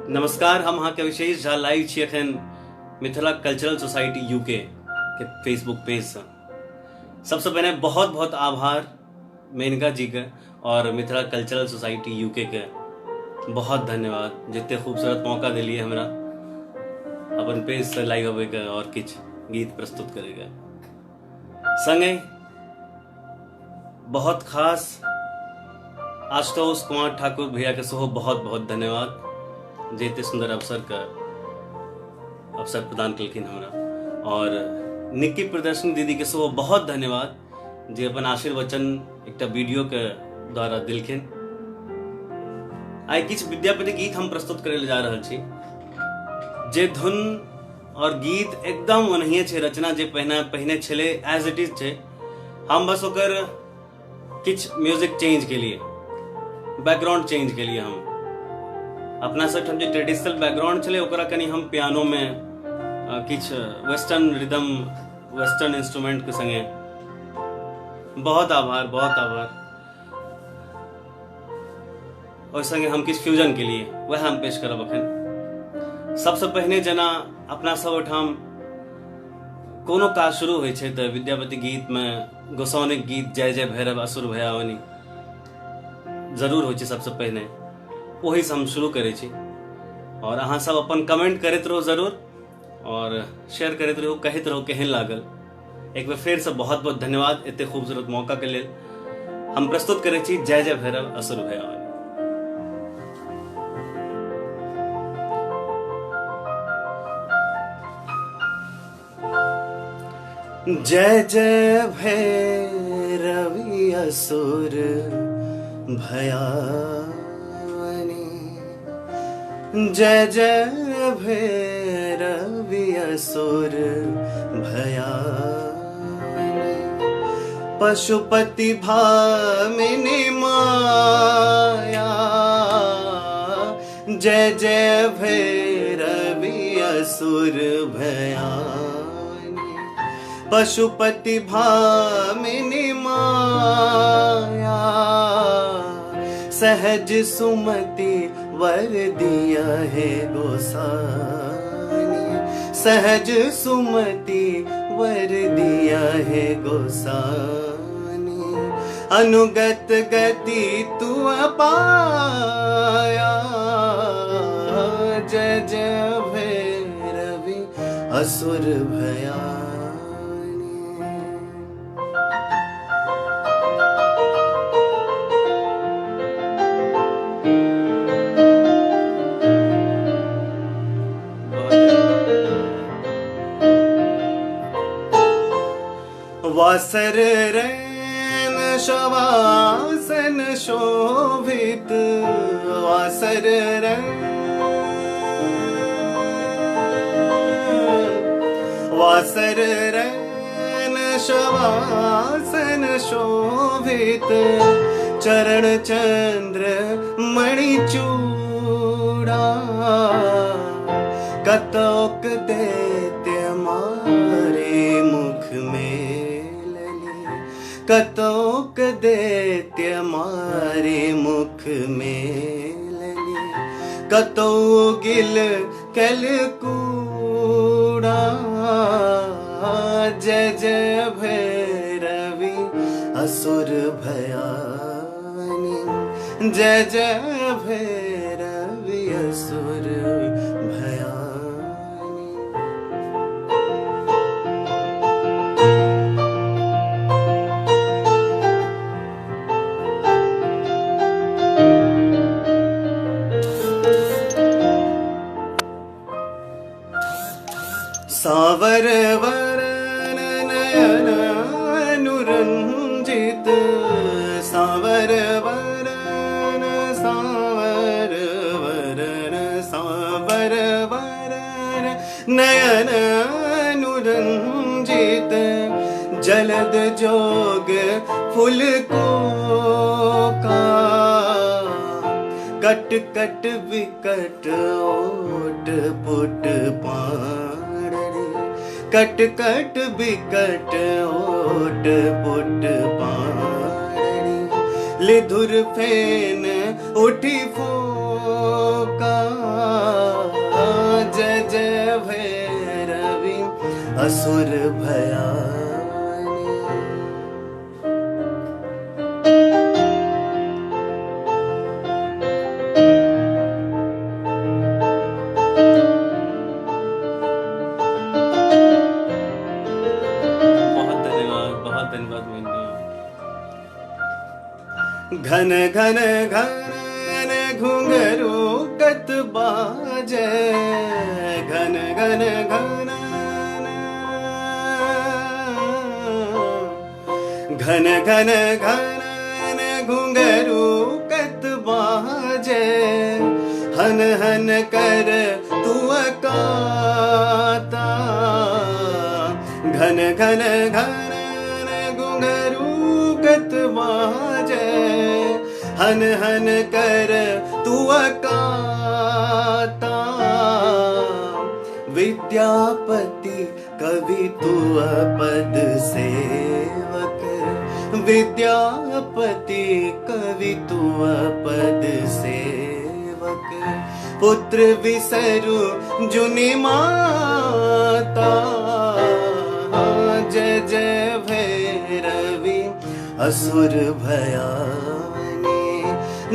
नमस्कार, हम अहाँके अभिषेक झा लाइव छी एखन मिथिला कल्चरल सोसाइटी यूके के फेसबुक पेजसँ। सबसँ पहिने बहुत बहुत आभार मेनका जी के और मिथिला कल्चरल सोसाइटी यूके के बहुत धन्यवाद, जितने खूबसूरत मौका दिलिए हमरा अपन पेज से लाइव अबै के और किछु गीत प्रस्तुत करे के। संगे बहुत खास आशुतोष कुमार ठाकुर भैया के सेहो बहुत बहुत धन्यवाद जे एते सुंदर अवसर के अवसर प्रदान केलखिन हमरा। और निक्की प्रदर्शनी दीदी के सेहो बहुत धन्यवाद जे अपन आशीर्वचन एकटा वीडियो के द्वारा दिलखिन। आइ किछु विद्यापति गीत हम प्रस्तुत करे जा रहल छी, जे धुन और गीत एकदम ओनाहिए छै, रचना जे पहिने छलै एज it is छै, हम बस ओकर किछु म्यूजिक चेंज केलिए, बैकग्राउंड चेंज केलिए। हम अपना सब ठाम जे ट्रेडिशनल बैकग्राउंड छलै ओकरा कनि हम पियानो में किछु वेस्टर्न रिदम, वेस्टर्न इंस्ट्रूमेंट के संगे। बहुत आभार, बहुत आभार। ओहि संगे हम किछु फ्यूजन केलिए, वएह हम पेश करब अखन। सबसँ पहिने जेना अपना सब ओहिठाम कोनो काज शुरू होइ छै तऽ विद्यापति गीतमे गोसाउनिक गीत जय जय भैरव असुर भयावनी जरूर होइ छै सबसँ पहिने, ओहिसँ हम शुरू करै छी। और अहाँ सब अपन कमेंट करैत रहू जरूर और शेयर करैत रहू, कहैत रहू केहन लागल। एक बेर फेरसँ बहुत बहुत धन्यवाद एते खूबसूरत मौका के लेल। हम प्रस्तुत करै छी जय जय भैरव असुर भयावनी। जय जय भैरवी असुर भयावनी, जय जय भैरवी असुर भयावनी, पशुपति भामिनी माया, जय जय भैरवी असुर भयावनी, पशुपति भामिनी माया, सहज सुमति वर दिया है गोसानी, सहज सुमति वर दिया है गोसानी, अनुगत गति तू अपाया, जय जय भैरवी असुर भयानी। वासर रैन शवासन शोभित, वासर रैन, वासर रैन शवासन शोभित, चरण चंद्र मणि चूड़ा, कतोक दैत्य मारे मुख मेलनी, कतोक दैत्य मारे मुख मेलनी, कतो गिल कल कूड़ा, जय जय भैरवी असुर भयानी, जय जय भैरवी असुर भयानी। सावर वरण नयन अनुरंजित, सावर वरण, सावर वरण, सावर वरण नयन अनुरंजित, जलद जोग फूल को का, कट कट विकट ओट पुट पाड़री, कट कट विकट ओट पुट पाड़री, लिधुर फेन उठी फोका, असुर भयानी। बहुत धन्यवाद, बहुत धन्यवाद मोहिनी। घन घन घन घुंघरू कत बाजे, घन घन घन घन घन घन घुंघरू कत बाजे, हन हन कर तू अकाता, घन घन घन घुंघरू कत बाजे, हन हन कर तू अकाता, विद्यापति कवि तू पद सेवक, विद्यापति कवि तू पद सेवक, पुत्र विसरु जुनि माता, जय जय भैरवी असुर भयानी,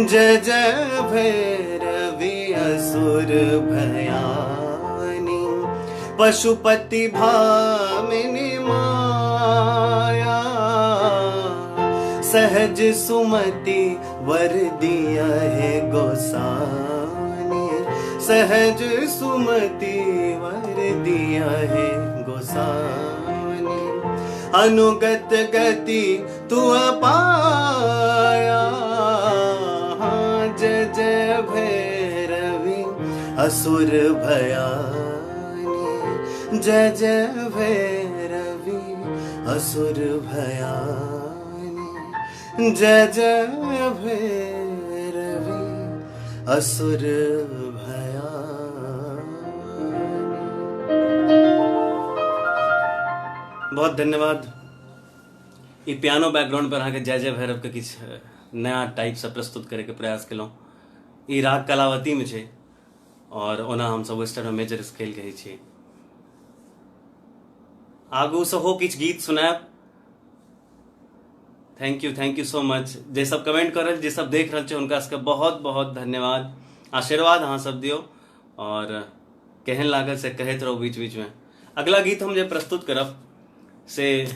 जय जय भैरवी असुर भयानी, पशुपति भामिनी माया, सहज सुमति वर दिया है गोसानी, सहज सुमति वर दिया है गोसानी, अनुगत गति तू अपाया, जय जय भैरवी असुर भयानी, जय जय भैरवी असुर भयानी, जय जय भैरवी असुर भयानी। बहुत धन्यवाद। ई पियानो बैकग्राउंड पर अहाँके जय जय भैरव के किछु नया टाइप से प्रस्तुत करे के प्रयास केलहुँ। ई राग कलावती में छै और ओना हमसब वेस्टर्न में मेजर स्केल कहै छियै। आगू सेहो किछु गीत सुनायब। Thank you, thank you so much. जे सब कमेंट कर रहल, जे सब देख रहल छै, हुनका सबके बहुत बहुत धन्यवाद। आशीर्वाद अहाँ सब दियौ और केहन लागल से कहैत रहू बीच बीच में। अगला गीत हम जे प्रस्तुत करब से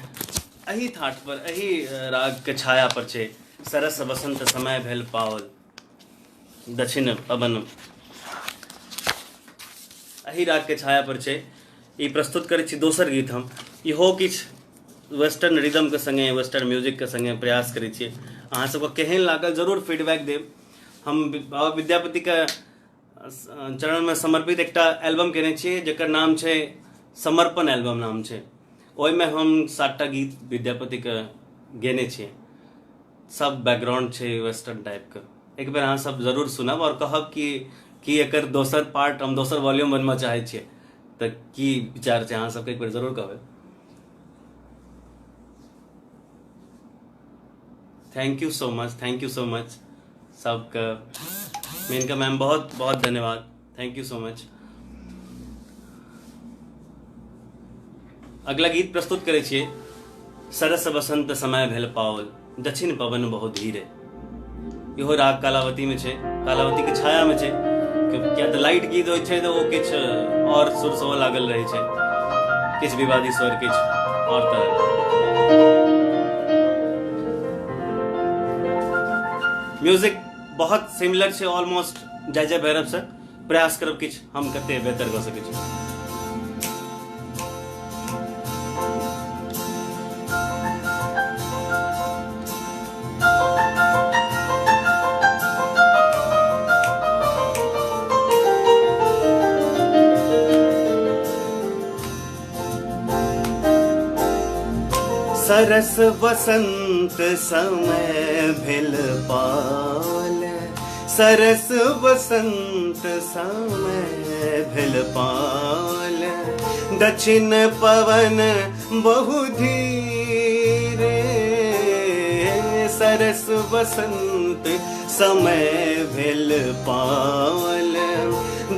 एही that पर, एही राग के छाया पर छै। सरस बसंत समय भेल पाओल दक्षिण पवन, एही राग के छाया पर छै। ई प्रस्तुत करै छी दोसर गीत हम। इहो किछु वेस्टर्न रिदम के संगे, वेस्टर्न म्यूजिक के संगे प्रयास करै छियै। अहाँ सबके केहन लागल जरूर फीडबैक देब। हम बाबा विद्यापति के चरण में समर्पित एकटा एल्बम केने छियै जकर नाम छै समर्पण एल्बम नाम छै। ओहिमे हम 7टा गीत विद्यापति के गेने छियै। सब बैकग्राउंड छै वेस्टर्न टाइप के। एक बेर अहाँ सब जरूर सुनब और कहब कि एकर दोसर पार्ट हम दोसर वॉल्यूम बनबऽ चाहै छियै, तऽ की विचार छै अहाँ सबके एक बेर जरूर कहबै। Thank you so much, thank you so much सबके। मेनका मैम बहुत बहुत धन्यवाद, thank you so much. अगला गीत प्रस्तुत करै छियै। सरस बसंत समय भेल पाओल दक्षिण पवन बहुत धीरे। इहो राग कालावती में छै, कालावती के छाया में छै। किया तऽ लाइट गीत होइ छै तऽ ओ किछु और सुर सेहो लागल रहै छै, किछु विवादी स्वर, किछु और तरह। म्यूजिक बहुत सिमिलर छै ऑलमोस्ट जय जय भैरव से। प्रयास करब किछु हम कते बेहतर कऽ सकै छी। सरस बसंत समय भेल पाल, सरस बसंत समय भेल पाल, दक्षिण पवन बहु धीरे, सरस बसंत समय भेल पाल,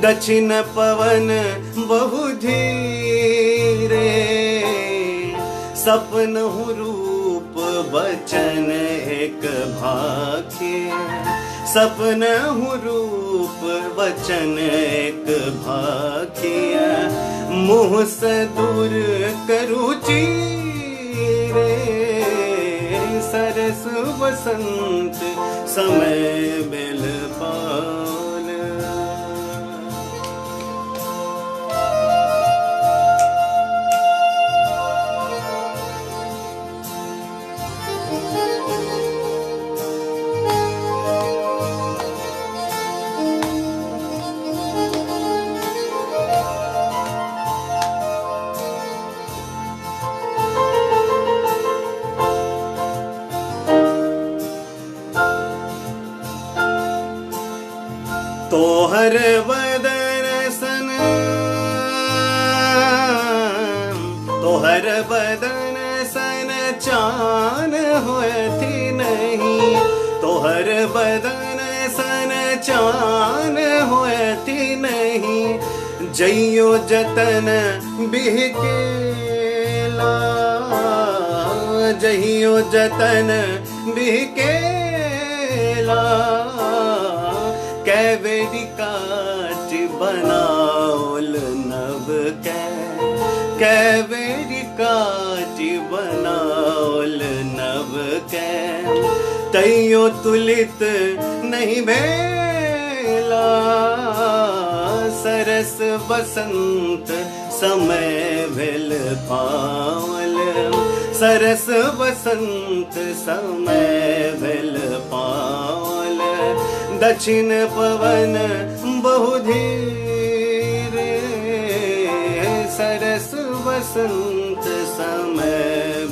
दक्षिण पवन बहु धीरे, सपनहु रूप बचन एक भाखे, सपनहु रूप बचन एक भाखिया, मुँह से दूर करू चीरे, सरस बसंत समय बेल पाल। तोहर बदन सन, तोहर बदन सन चान होती नहीं, तोहर बदन सन चान होती नहीं, जइयो जतन बिहकेला, जइयो जतन बिहकेला, कैवेरी काट बनाओल नव कै, कैवेरी काट बनाओल नव कै, तैयो तुलित नहीं भेला, सरस बसंत समय भेल पावल, सरस बसंत समय भेल पावल, दक्षिण पवन बहु धीरे, सरस बसंत समय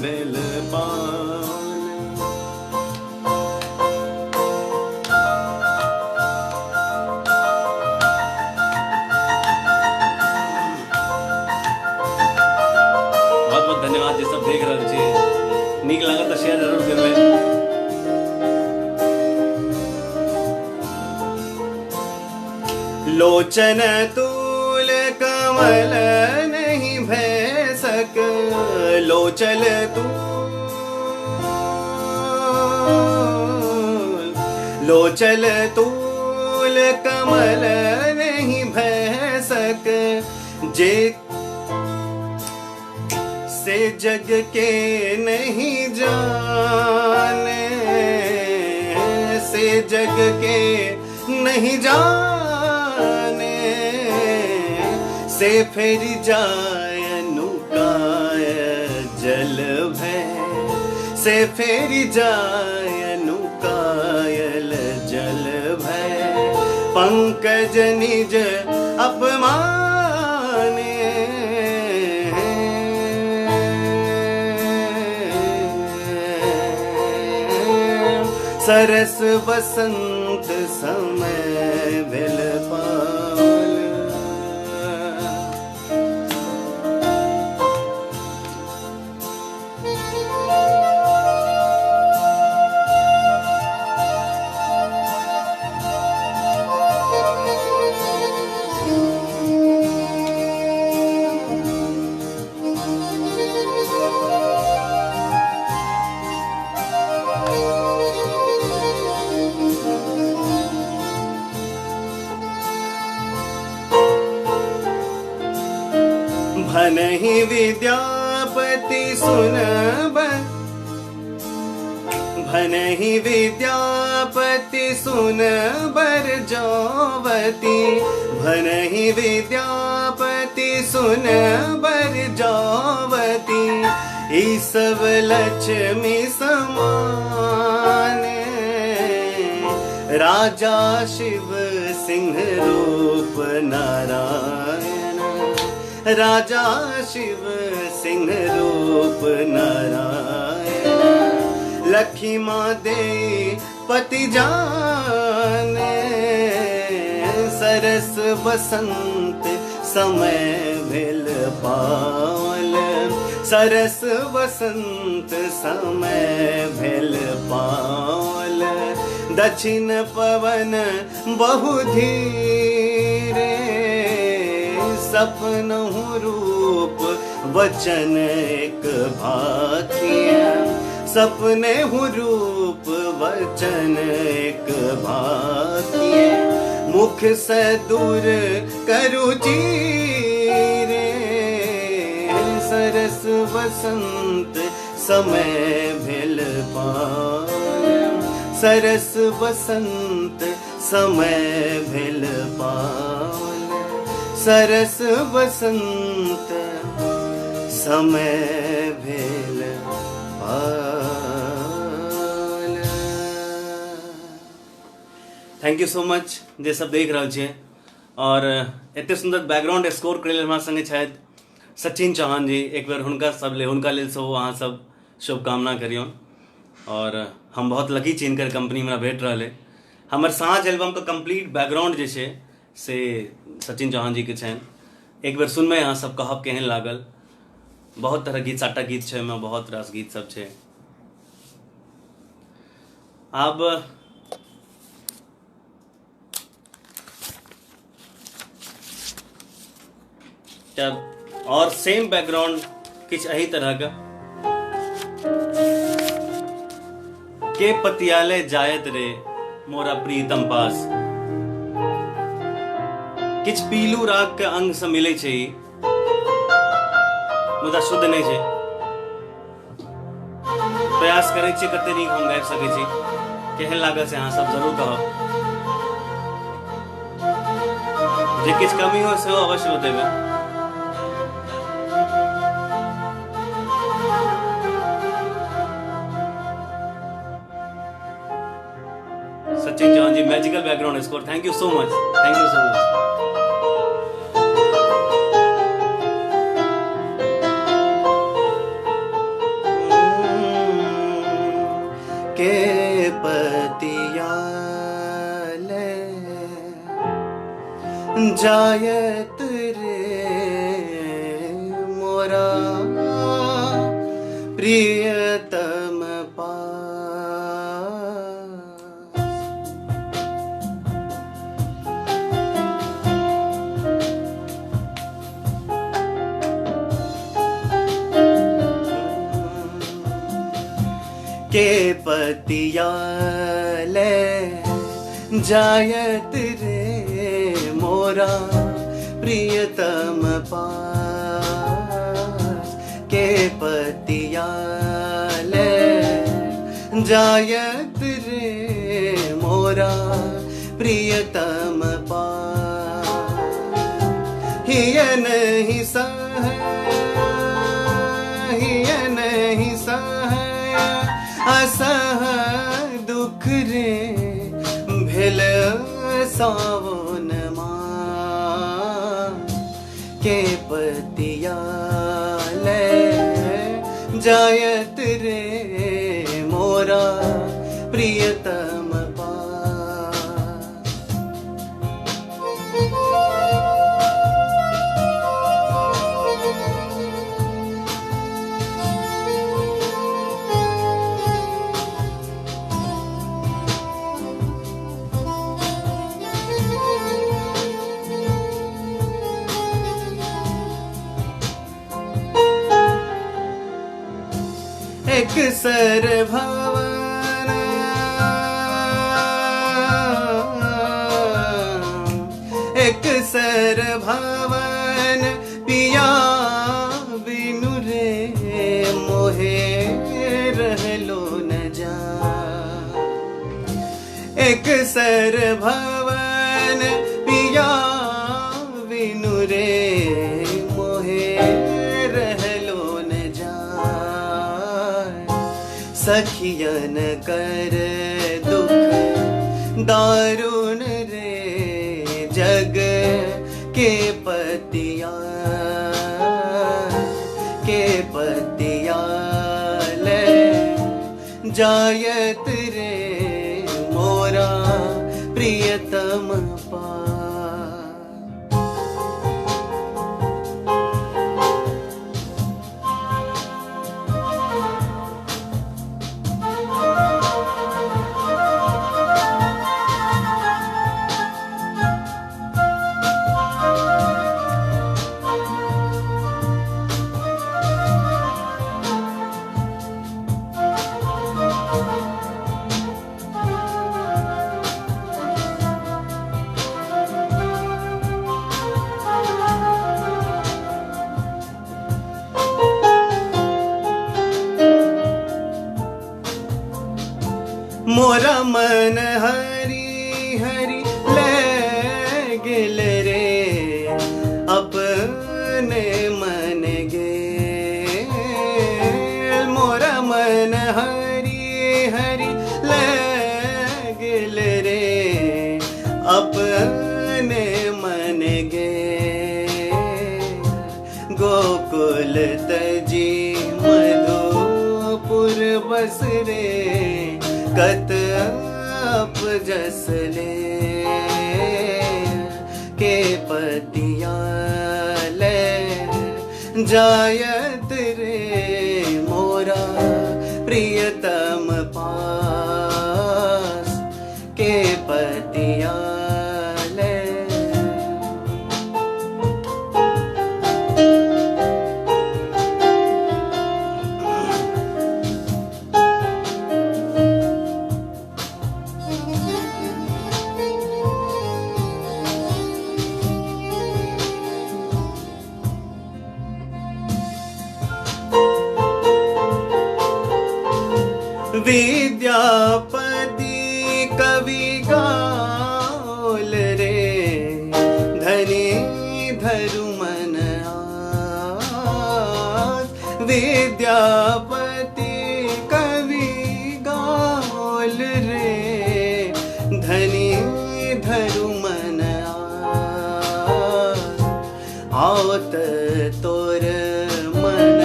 भेल पावल। बहुत बहुत धन्यवाद जे सब देख रहल छी, नीक लागल तऽ शेयर जरूर करबै। लोचन तूल कमल नहीं भैसक, लोचल तूल, लोचल तूल कमल नहीं भैसक, जे से जग के नहीं जाने, से जग के नहीं जाने, से फिर जाय नुकाय जल भय, से फिर जाय नुकायल जल भय, पंकज निज अपमाने, सरस बसंत समय भेल पाल। भनहि विद्यापति सुनब, भनहि विद्यापति सुन बर जावती, भनहि विद्यापति सुन बर जावती, ई सब लक्ष्मी समान, राजा शिव सिंह रूप नारायण, राजा शिव सिंह रूप नारायण, लखिमा दे पति जाने, सरस बसंत समय भेल पावल, सरस बसंत समय भेल पावल, दक्षिण पवन बहु धीरे, सपनहु रूप वचन एक भाखिया, सपने हूँ रूप वचन एक भाखिया, मुख से दूर करु चीरे, सरस बसंत समय भेल पाल, सरस बसंत समय भेल पाल, सरस बसंत समय भेल पाल। Thank you so much जे सब देख रहल छियै। और एते सुंदर बैकग्राउंड स्कोर करै लेल हमरा संगे छथि सचिन चौहान जी, एक बेर हुनका सब ले, हुनका लेल सेहो अहाँ सब शुभकामना करियौन। और हम बहुत लकी छी हिनकर कंपनी हमरा भेट रहल है। हमर साँझ एल्बमके कम्प्लीट बैकग्राउंड जे छै से सचिन चौहान जीके छनि। एक बेर सुनबै अहाँ सब, कहब केहन लागल। बहुत तरह गीत, 7टा गीत छै ओहिमे, बहुत रास गीत सब छै। आब और सेम बैकग्राउंड किछु एही तरह के, के पतियाले जायत रे मोरा प्रीतम पास, किछु पीलू राग के अंग से मिले छै ई, मुदा शुद्ध नहीं छै। प्रयास करै छी कते नीक हम गाबि सकै छी। केहन लागल से अहाँ सब जरूर कहब। जे किछु कमी हो सेहो अवश्य बतेबै। Sachin Chauhan ji, magical background score, thank you so much, thank you so much. के पतिया ले जायत रे मोरा प्रियतम पास। के पतिया ले जायत रे मोरा प्रियतम पास, के पतिया ले जायत रे मोरा प्रियतम पास। हिय नहीं सह, हिय नहीं सह असह दुख रे भेल सावन मास, के पतिया ले जायत रे मोरा प्रियतम पास। एक सर भवन एक सर भवन पिया बिनु रे मोहे रहलो न जा, एक सर भवन पिया बिनु रे मोहे रहलो न जा। सखियन कर दुख दारुण रे जग के पतिया, के पतिया ले जायत रे मोरा प्रियतम पास। मन हरि हरि ले गेल रे अपने मन गेल। मोरा मन हरि हरि ले गेल रे अपने मन गेल। गोकुल तजी मधुपुर बस रे कत अप जसले के पतिया ले जायत रे मोरा प्रियतम पास के पतिया ले। विद्यापति कवि गाओल रे धनी धरु मन आस। विद्यापति कवि गाओल रे धनी धरु मन आस। आवत तोर मन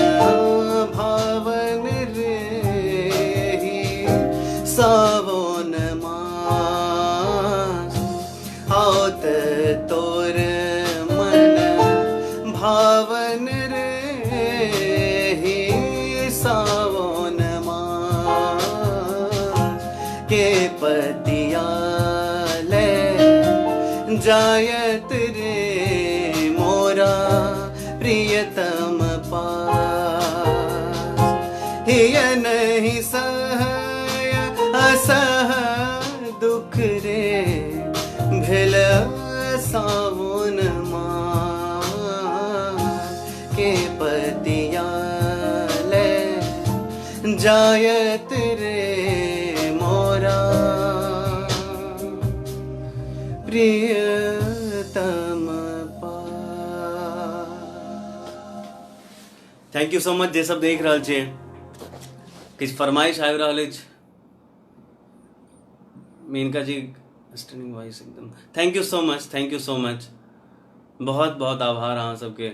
भावन रे सावन मास। आवत तोर मन भावन रे ही सावन मास के पतिया ले जायत रे मोरा प्रियतम पास। हिय नहीं सहय असह दुख रे भेल सावन मास के पतिया ले जायत रे मोरा प्रियतम पास। Thank you so much जे सब देख रहल छियै। किछु फरमाइश आबि रहल अछि। मेनका जी स्टनिंग वॉइस एकदम। Thank you so much, thank you so much, बहुत बहुत आभार अहाँ सबके।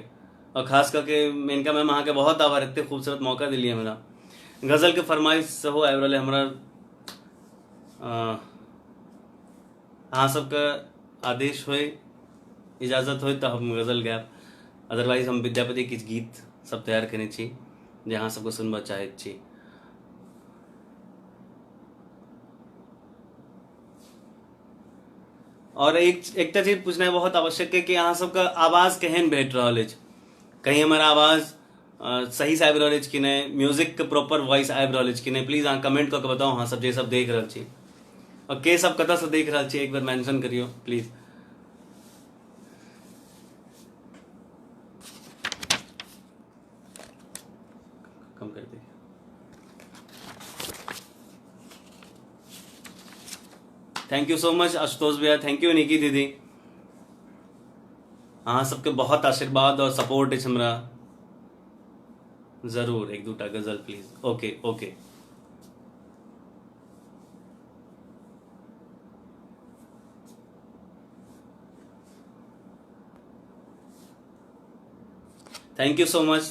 और खास करके मेनका मैम अहाँके बहुत आभार, एते खूबसूरत मौका दिलियै हमरा। गजल के फरमाइश सेहो आबि रहल हमरा। अहाँ सबके आदेश होय, इजाजत होय तऽ हम गजल गायब, अदरवाइज हम विद्यापति किछु गीत सब तैयार केने छी जे अहाँ सबके सुनबऽ चाहैत छी। और एकटा चीज पूछनाइ बहुत आवश्यक है कि अहाँ सबके आवाज केहन भेट रहल अछि, कहीं हमर आवाज सही से आबि रहल अछि कि नहि, म्यूजिक के प्रॉपर वॉइस आबि रहल अछि कि नहि, प्लीज अहाँ कमेंट कऽ के बताउ अहाँ सब जे सब देख रहल छी। और के सब कतऽ से देख रहल छी एक बेर मेंशन करियौ प्लीज। कम कर दे। Thank you so much Ashutosh भैया, thank you निकी दीदी, अहाँ सबके बहुत आशीर्वाद और सपोर्ट अछि हमरा। जरूर एक दूटा गजल please. Okay okay, thank you so much.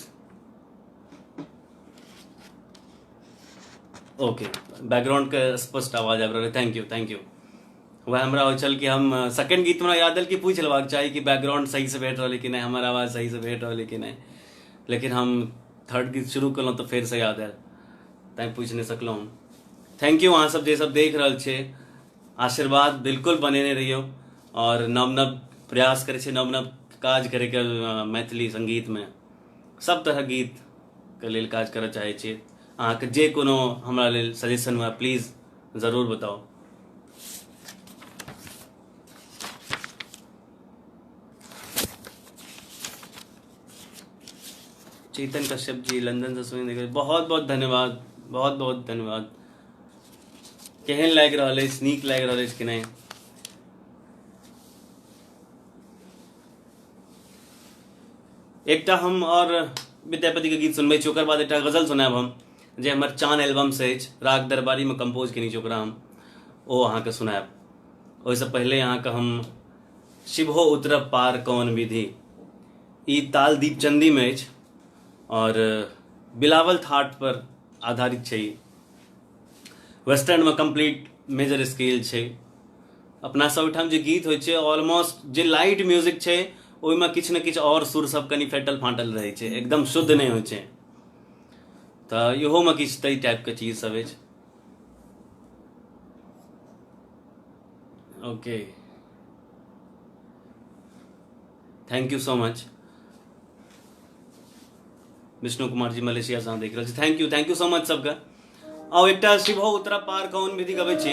Okay, background के स्पष्ट आवाज आबि रहल। Thank you thank you. वह हमरा होइ छल कि हम सेकंड गीत हमरा याद आयल कि पूछि लेबाक चाही कि बैकग्राउंड सही से भेट रहल कि नहि, हमर आवाज सही से भेट रहल कि नहि, लेकिन हम थर्ड गीत शुरू केलहुँ तऽ फेरसँ याद आयल, तैँ पूछि नहि सकलहुँ। Thank you अहाँ सब जे सब देख रहल छियै, आशीर्वाद बिल्कुल बनेने रहियौ और नव नव प्रयास करै छियै, नव नव काज करैके मैथिली संगीतमे सब तरहक गीतके लेल काज करऽ चाहै छियै। अहाँके जे कोनो हमरा लेल सजेशन हुए प्लीज जरूर बताउ। चेतन कश्यप जी लंदन से सुन, बहुत बहुत धन्यवाद, बहुत बहुत धन्यवाद। केहन लागि रहल अछि, नीक लागि रहल अछि कि नहि। एकटा हम और विद्यापति के गीत सुनबै छी, ओकर बाद एकटा गजल सुनायब हम जे हमर चान एल्बम से अछि, राग दरबारी में कंपोज केने छी ओकरा हम, ओ अहाँके सुनायब। ओहिसँ पहिले अहाँके हम शिवहो उतरब पार कौन विधि, ई ताल दीपचंदी में अछि और बिलावल that पर आधारित छै। वेस्टर्न में कंप्लीट मेजर स्केल छै। अपना सब ओहिठाम जे गीत होइ छै ऑलमोस्ट जे लाइट म्यूजिक छै ओहिमे किछु ने किछु आओर सुर सब कनि फेटल फाटल रहै छै, एकदम शुद्ध नहि होइ छै। तऽ इहोमे किछु ताहि टाइपके चीज सब अछि। Okay, thank you so much Vishnu Kumar ji Malaysia से अहाँ देख रहल छी, thank you, thank you so much सबके। आउ एकटा शिवो उत्तरा पार कौन विधि गबै छी।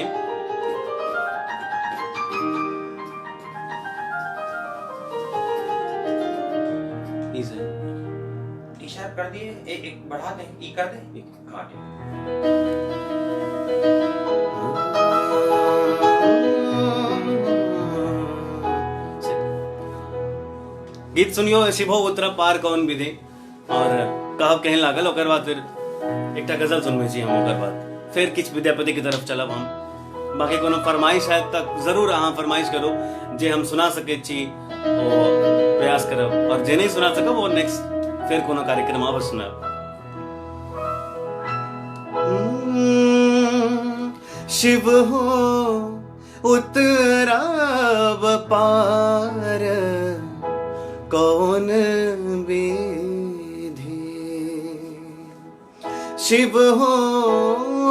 ई से टी शर्ट कर दिए, एक एक बढ़ा दे, ई कर दे। हाँ ठीक। गीत सुनियो शिवो उत्तरा पार कौन विधि और कहब केहन लागल। ओकर बाद फिर एकटा गजल सुनबै छी हम, ओकर बाद फिर किछु विद्यापति के तरफ चलब हम। बाकी कोनो फरमाइश है तक जरूर अहाँ फरमाइश करू, जे हम सुना सकै छी ओ प्रयास करब, और जे नहीं सुना सकब वो नेक्स्ट फिर कोनो कार्यक्रम अवश्य सुनाब। शिव हो उतराब पार कौन विधि, शिव हो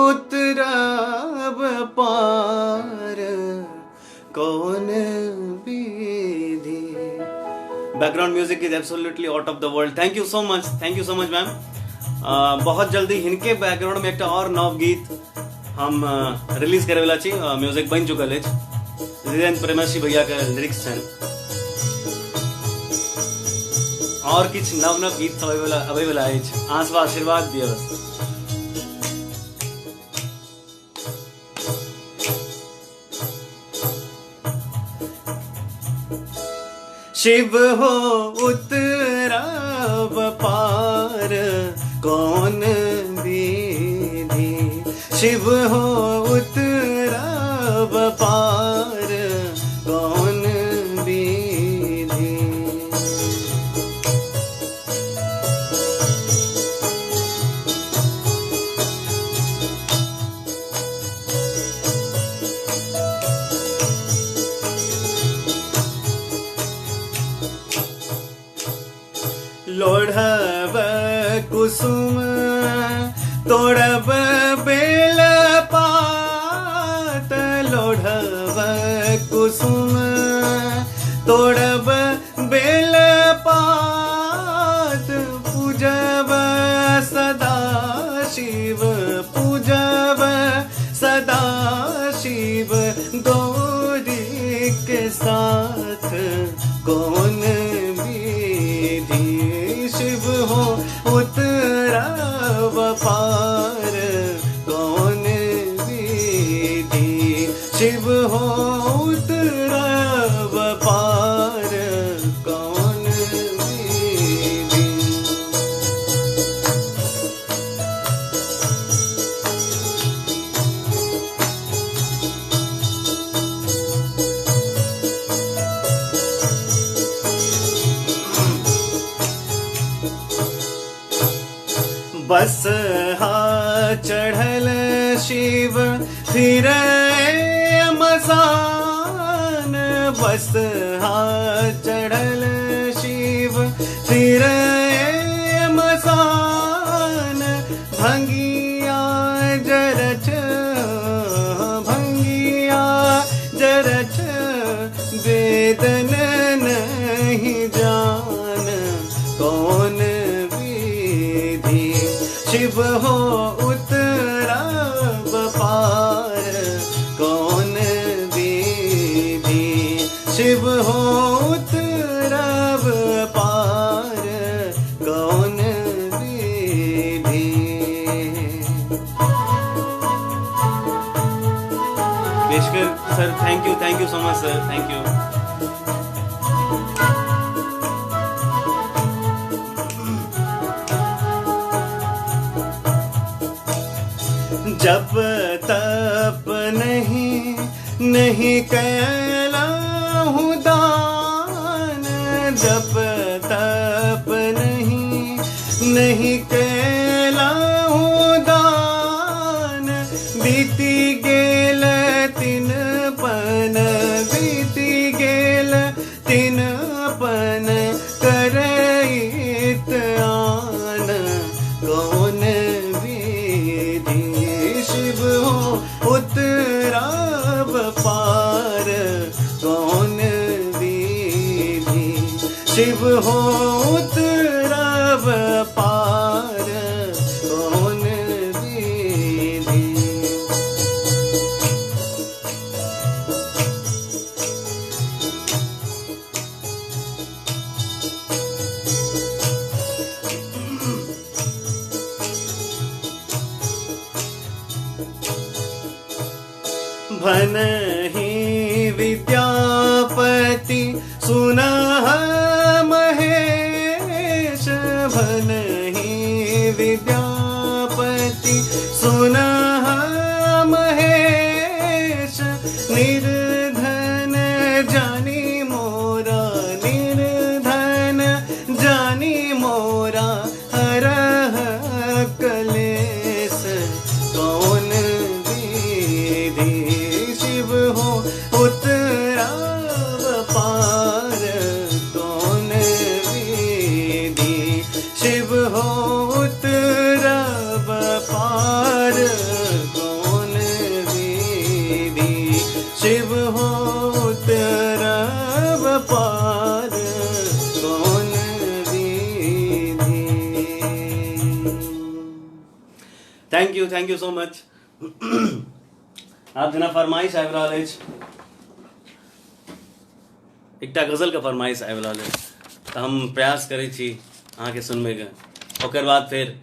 उतराब पार कौन विधि। Background music is absolutely out of the world. Thank you so much, thank you so much ma'am. बहुत जल्दी हिनके बैकग्राउंड में एकटा और नव गीत हम रिलीज करे वाला छी, म्यूजिक बनि चुकल अछि, धीरेन्द्र प्रेमर्षि भैया के लिरिक्स छनि। और किछु नव नव गीत सब अबै वाला अछि, अहाँ सब आशीर्वाद दिअ बस। शिव हो उतरब पार कौन विधि, शिव हो उतरब पार कौन विधि। लोढ़ब कुसुम तोड़ब बेल पात, लोढ़ब कुसुम तोड़ब बेल पात, पूजब सदा शिव, पूजब सदा शिव गौरी के साथ कौन विधि। शिव हो उतरब पार कौन विधि, शिव हो उतरब पार कौन विधि। बस हा चढ़ल शिव फिर मसान, बस हा चढ़ल शिव फिर मसान, भंगिया जरछ, भंगिया जरछ वेदन नहीं जान कौन विधि। शिव हो उतरब पार कौन विधि, शिव हो उतरब पार कौन विधि। Sir, thank you, thank you so much sir, thank you. जप तप नहीं नहीं कैलाहूँ दान, जप तप नहीं नहीं कैलाहूँ दान, बीती गेल तिन पन, बीती गेल तिन पन, करैत आन कौन विधि शिव हो उतराब पार, कौन विधि शिव हो उतराब पार, कौन विधि। भनहि विद्यापति सुनह महेश, भनहि विद्यापति सुनह महेश, निर्धन जानी मोरा, निर्धन जानी मोरा, हरह कलेश, कौन विधि शिव हो उतराव पार, कौन विधि शिव हो उतराव पार, कौन विधि शिव हो उतराव पार, कौन विधि। Thank you, thank you so much. आब जेना फरमाइश आबि रहल अछि, एकटा गजलके फरमाइश आबि रहल अछि, तऽ हम प्रयास करै छी अहाँके सुनबैके, ओकर बाद फेर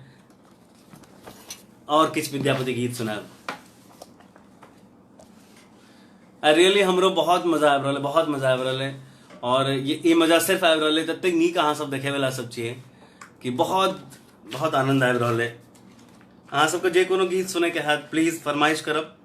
आओर किछु विद्यापति गीत सुनायब। आ रियली हमरो बहुत मजा आबि रहल है, बहुत मजा आबि रहल है, और ये ई मजा सिर्फ आबि रहल है ततेक नीक अहाँ सब देखैवला सब छियै कि बहुत बहुत आनंद आबि रहल है। अहाँ सबके जे कोनो गीत सुनैके हैत प्लीज फरमाइश करब।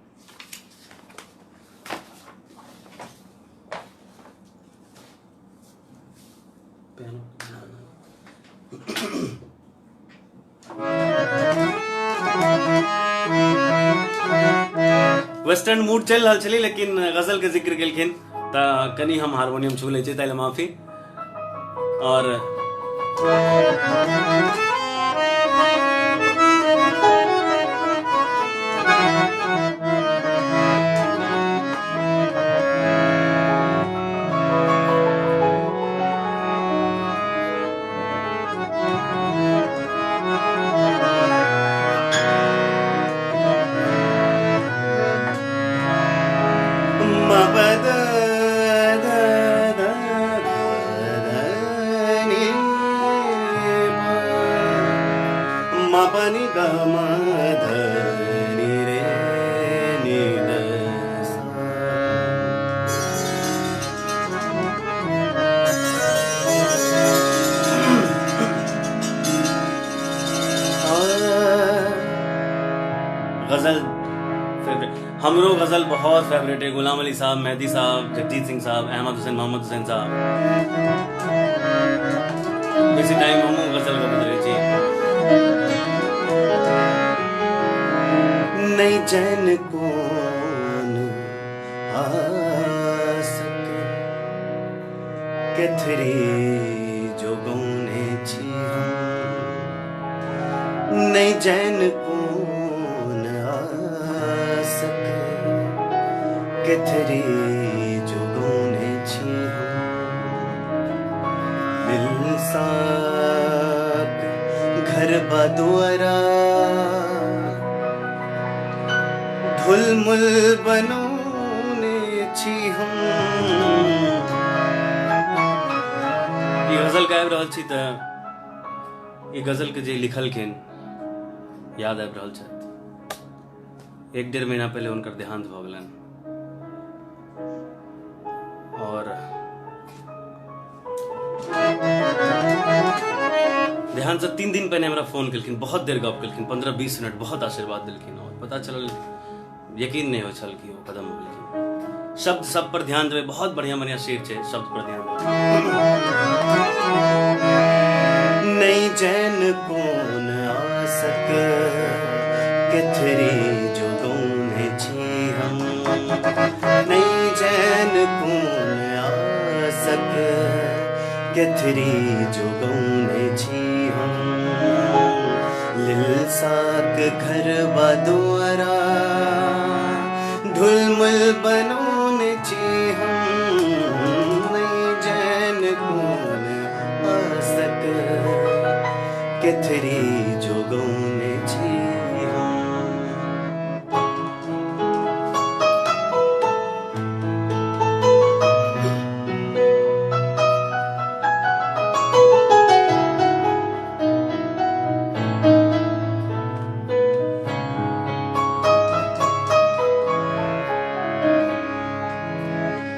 वेस्टर्न मूड चलि रहल छलै, लेकिन गजल के जिक्र केलखिन तऽ कनि हम हारमोनियम छू लै छी, ताहि लए माफी। और गजल फेवरेट, हमरो गजल बहुत फेवरेट है। गुलाम अली साहब, मेहदी साहब, जगजीत सिंह साहब, अहमद हुसैन, मोहम्मद हुसैन साहब, बेसी टाइम हमहूँ गजल गबैत रहै छी। नहीं चैन कौन आसक केथरी जोगौने छी हम, नहीं चैन कौन आसक केथरी जोगौने छी हम, मिलसाक घर बदुअरा ढुलमुल बनौने छी हम। ई गजल गाबि रहल छी तऽ ई गजल के जे लिखलखिन याद आबि रहल छथि। 1-1.5 महीना पहिले हुनकर देहांत भऽ गेलनि। और ध्यान से 3 दिन पहिने हमरा फोन केलखिन, बहुत देर गप केलखिन, 15-20 मिनट, बहुत आशीर्वाद देलखिन। और पता चलल, यकीन नहीं हो छल कि वो कदम हो गेलखिन। शब्द सब पर ध्यान देबै, बहुत बढ़िया बढ़िया शेर छै, शब्द पर ध्यान देबै। नहीं जैन कोन आसक केथरी जोगौने छी हम, नहीं जैन कोन आसक केथरी जोगौने छी हम। लिलसाक घर बदुअरा ढुलमुल बनौने छी हम, नहीं जैन कोन आसक केथरी जोगौने छी हम।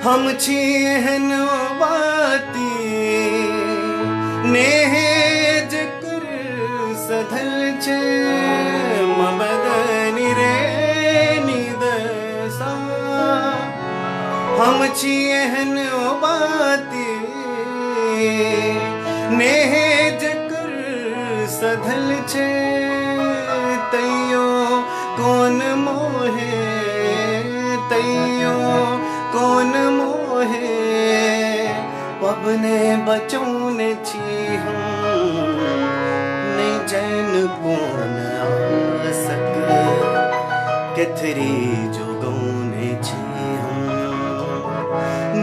हम छी एहन बाती नेहे जकर सधल छै मबदनी रे निदसा। हम छी एहन बाती नेहे जकर सधल छै तैयो कोन मोहे, तैयो कोन मोहे पबने बचौने छी हम। नहीं जैन कोन आसक केथरी जोगौने छी हम,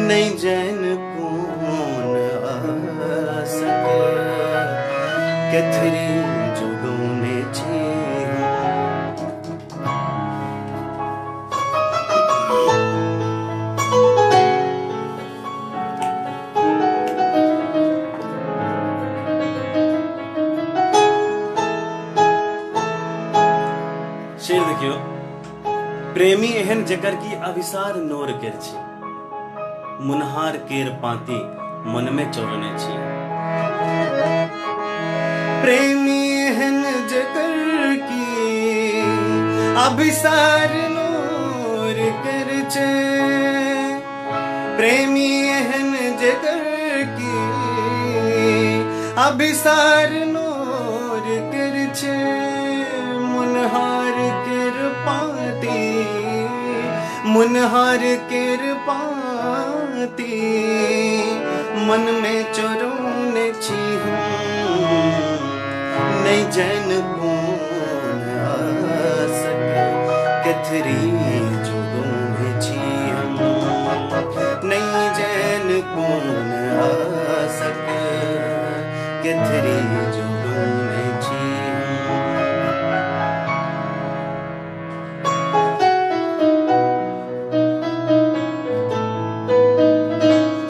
नहीं जैन कोन आसक केथरी जोगौने छी हम। शेर देखियो, प्रेमी एहन जकर की अभिसार नोर केर छी, मुनहार केर पाती मन में चोरने छी। प्रेमी एहन जकर की अभिसार नोर केर छे, प्रेमी एहन जकर की अभिसार नोर केर छे, मुनहार केर पाती, मुनहार केर पाती मन में चोरौने छी हम। नहीं जैन कोन आसक केथरी जोगौने छी हम, नहीं जैन कोन आसक केथरी जोगौने छी हम।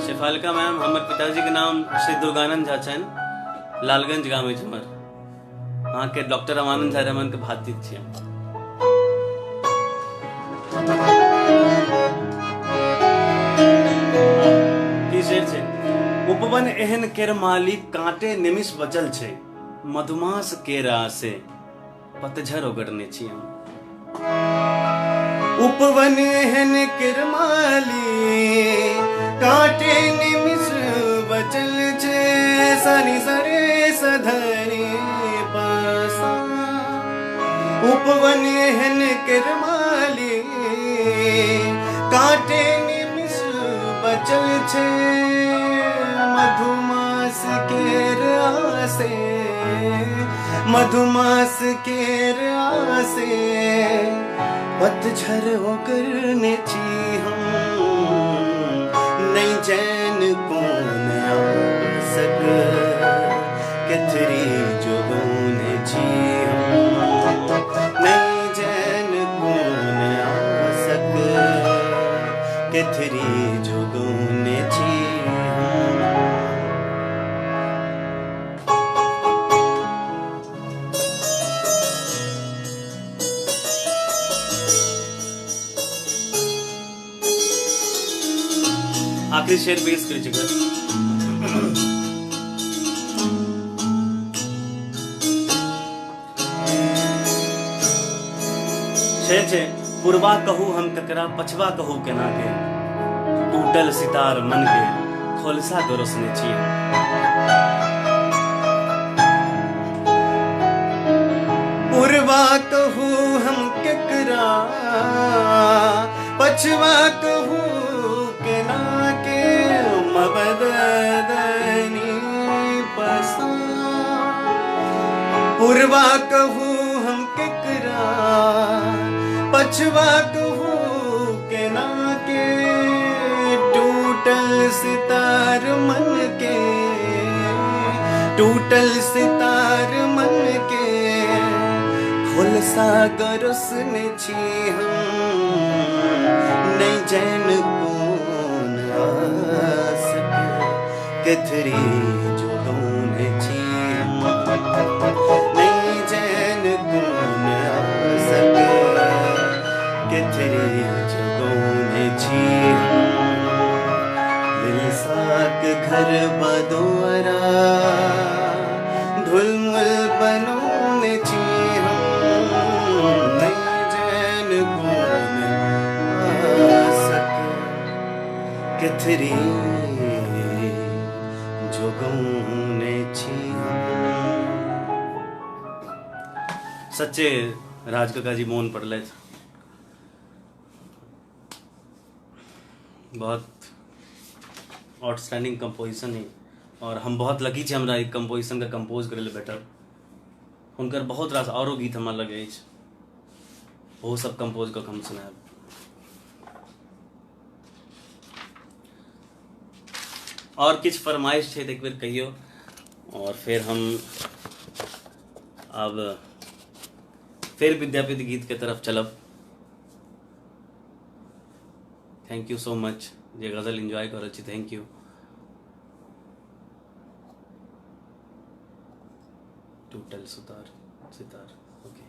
शेफालिका मैम, हमर पिताजी के नाम श्री दुर्गानंद झा छनि, लालगंज गाम अछि हमर। अहाँके डॉक्टर रामानंद झा रमन के भातिज छियै। की शेर छै? उपवन एहन केर मालिक कांटे निमिष बचल छै, मधुमास केर आसे पतझर ओगरने छी हम। उपवन एहन केर माली कांटे निमिष बचल छै, सनि सरे सधरी पासा। उपवन एहन केर माली कांटे निमिष बचल छै, मधुमास केर आसे, मधुमास केर आसे पतझर ओगरने छी हम। नहीं जैन कोन आसक केथरी जोगौने छी हम, नहीं जैन कोन आसक केथरी जोगौने छी हम। आधे शेर पेश करै छी शेर छै पुरबा कहू हम ककरा पछबा कहू केना के टूटल सितार मन के खोलसा गरोसने छी पुरबा कहू हम केकरा पछवा कहू केना के मबदनी पसा पुरबा कहू हम केकरा पछवा कहू केना के टूटल सितार मन के टूटल सितार मन के खोल सागर उसने छी हम नहीं जैन कोन आस कथरी जोगौने छी हम नहीं जैन कोन आस कथरी जोगौने छी लिलसाक घर बदोरा धुलमुल बनौने छी हम नहीं जैन कोन आसक कथरी जोगौने छी सच्चे राज काका जी मोन पड़लथि। बहुत आउटस्टैंडिंग कंपोजिशन है और हम बहुत लकी छी हमरा ई कंपोजिशन के कंपोज करै लए भेटल। हुनकर बहुत रास औरो गीत हमरा लग अछि, ओहो सब कंपोज कऽ हम सुनायब। और किछु फरमाइश छै तऽ एक बेर कहियौ और फेर हम आब फेर विद्यापति गीत के तरफ चलब। Thank you so much जे गजल एंजॉय कऽ रहल छी, thank you. टूटल Sutar sitar, okay.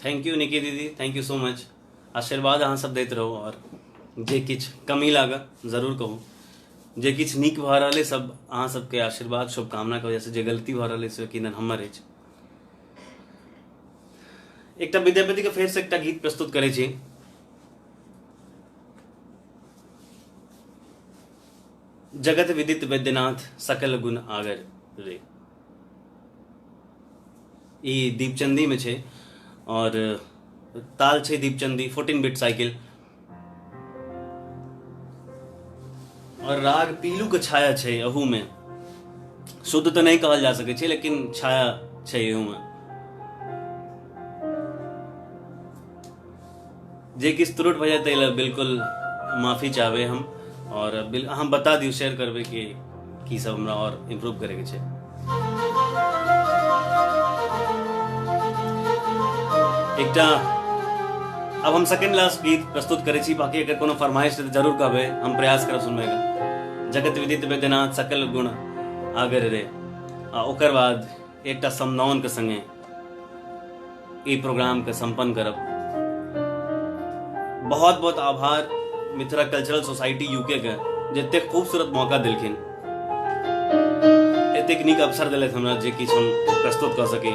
Thank you निकी दीदी, thank you so much. आशीर्वाद अहाँ सब दैत रहू और जे किछु कमी लागत जरूर कहू। जे किछु नीक भऽ रहल अइ सब अहाँ सबके आशीर्वाद शुभकामनाके वजहसँ, जे गलती भऽ रहल अइ से यकीनन हमर अछि। एकटा विद्यापतिके फेरसँ एकटा गीत प्रस्तुत करै छी। जगत विदित वैद्यनाथ सकल गुण आगर रे, ई दीपचंदी में छै और ताल छै दीपचंदी 14 बिट साइकिल और राग पीलू के छाया छै अहू में। शुद्ध तऽ नहि कहल जा सकै छै लेकिन छाया छै एहू में। जे किछु त्रुट भऽ जाय ताहि लए बिल्कुल माफी चाहबै हम और अहाँ बता दियौ, शेयर करबै कि की सब हमरा और इम्प्रूव करैके छै। एकटा अब हम सेकंड लास्ट गीत प्रस्तुत करै छी, बाकी अगर कोनो फरमाइश तऽ जरूर कहबै, हम प्रयास करब सुनबैके। जगत विदित वैद्यनाथ सकल गुण आगर रे, आ ओकर बाद एकटा समदाउन के संगे ई प्रोग्राम के संपन्न करब। बहुत बहुत आभार मिथिला कल्चरल सोसाइटी यूके के, जे एतेक खूबसूरत मौका देलखिन, एतेक नीक अवसर देलथि हमरा जे किछु हम प्रस्तुत कऽ सकी।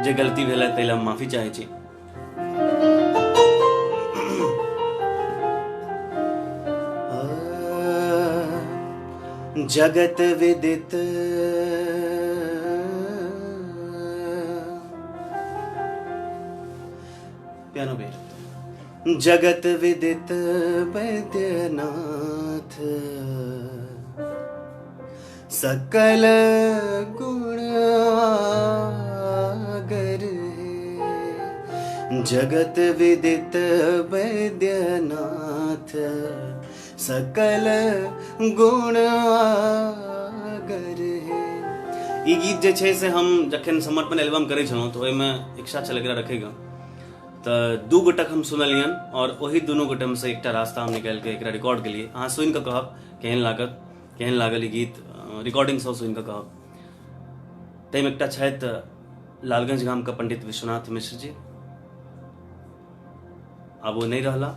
जे गलती भेल ताहि लए हम माफी चाहै छी। जगत विदित पियानो पे जगत विदित वैद्यनाथ सकल गुण आगर है। जगत विदित वैद्यनाथ सकल गुण आगर है। ई गीत जे छै से हम जखन समर्पण एल्बम करै छलहुँ तऽ ओहिमे इच्छा छल एकरा रखैके, तऽ दू गोटक हम सुनलियनि और ओही दुनू गोटेमे से एकटा रास्ता हम निकालिके एकरा रिकॉर्ड केलियै। अहाँ सुनिकऽ कहब केहन लागत, केहन लागल ई गीत, रिकॉर्डिंग सब सुनिकऽ कहब। ताहिमे एकटा छथि लालगंज गामके पंडित विश्वनाथ मिश्र जी। आब ओ नहि रहला,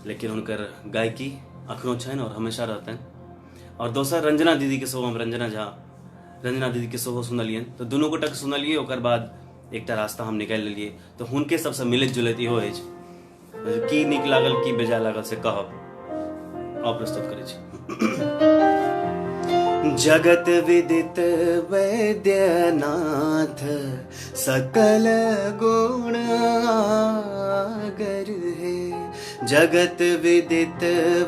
लेकिन हुनकर गायकी अखनो छनि आओर हमेशा रहतनि। आओर दोसर रंजना दीदीके सेहो हम रंजना झा, रंजना दीदीके सेहो सुनलियनि। तऽ दुनू गोटाके सुनलियै, ओकर बाद एकटा रास्ता हम निकालि लेलियै। तऽ हुनके सबसँ मिलैत जुलैत इहो अछि। की नीक लागल की बेजाय लागल से कहब। अप्रस्तुत करै छी। जगत विदित वैद्यनाथ सकल गुण आगर हे, जगत विदित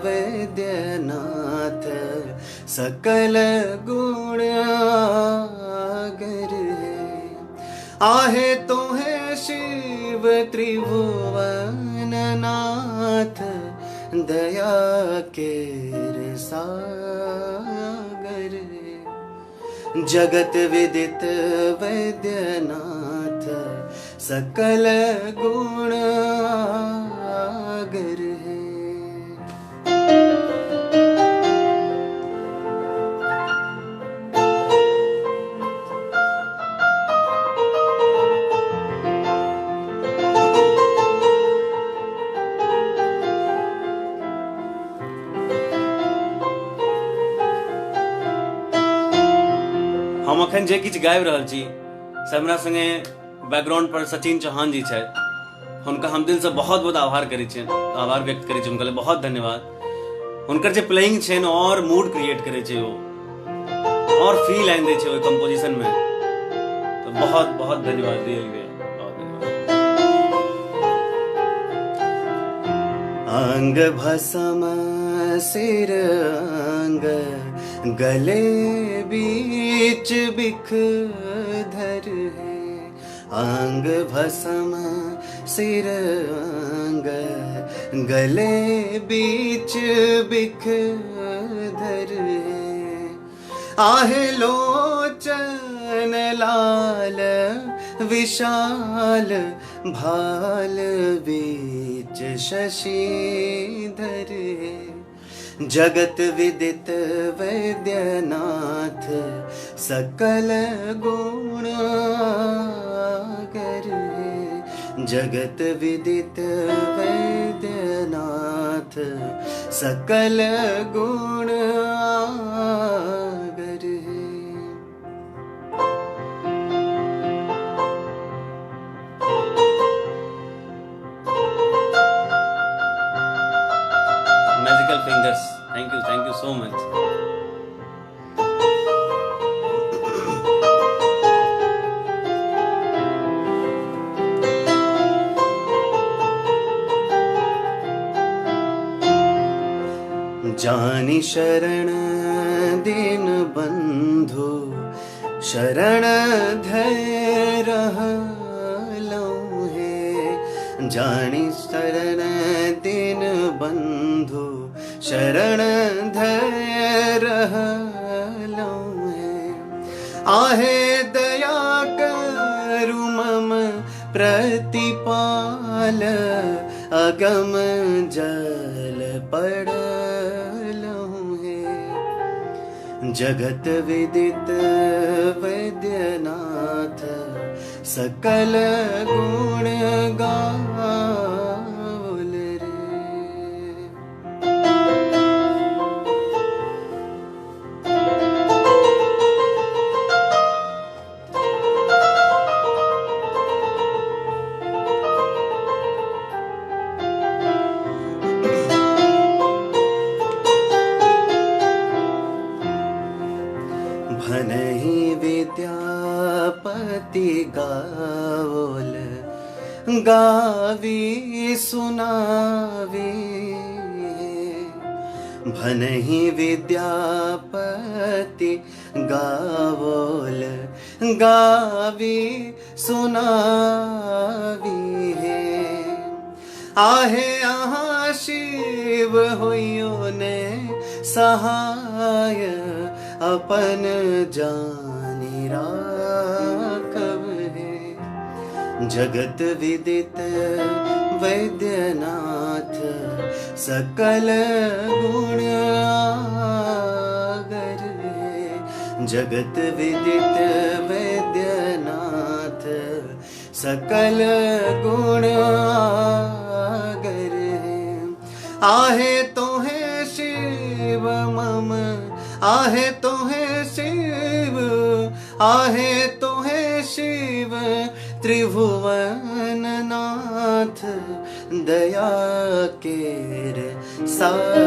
वैद्यनाथ सकल गुण आगर हे। आहे तो है शिव त्रिभुवन नाथ, दया केर सागर। जगत विदित वैद्यनाथ सकल गुण आगर है। हम अखन जे किछु गाबि रहल छी से हमरा संगे बैकग्राउंड पर सचिन चौहान जी छथि। हुनका हम दिलसँ बहुत बहुत आभार करै छियनि, आभार व्यक्त करै छी हुनका लेल, बहुत धन्यवाद। हुनकर जे प्लेइंग छनि और मूड क्रिएट करै छै, ओ और फील आनि दै छै ओहि कंपोजिशन में। तो बहुत बहुत धन्यवाद रियली भैया, बहुत धन्यवाद। अंग भसम सिर अंग गले बीच बिख धर है, अंग भसम सिर अंग गले बीच बिख धर है। आहे लोचन लाल विशाल भाल बीच शशि धर है। जगत विदित वैद्यनाथ सकल गुण आगर है, जगत विदित वैद्यनाथ सकल गुण आगर है। Magical fingers, thank you, thank you so much. जानी शरण दीन बंधु शरण धैर्य रहलहुँ हे, जानी शरण दीन बंधु शरण धैर्य रहलहुँ हे। आहे दया करु मम प्रतिपाल अगम जल पड़लहुँ हे। जगत विदित वैद्यनाथ सकल गुण गावल रे। भनहि विद्यापति गावल गावी सुनावी, भनहि विद्यापति गावल गावी सुनावी हे। आहे अहाँ शिव होइयो ने सहाय अपन जानी राखब हे। जगत विदित वैद्यनाथ सकल गुण आगर हे, जगत विदित वैद्यनाथ सकल गुण आगर है। आहे तोहे शिव मम, आहे तोहे शिव, आहे तोहे शिव त्रिभुवन नाथ, दया केर सागर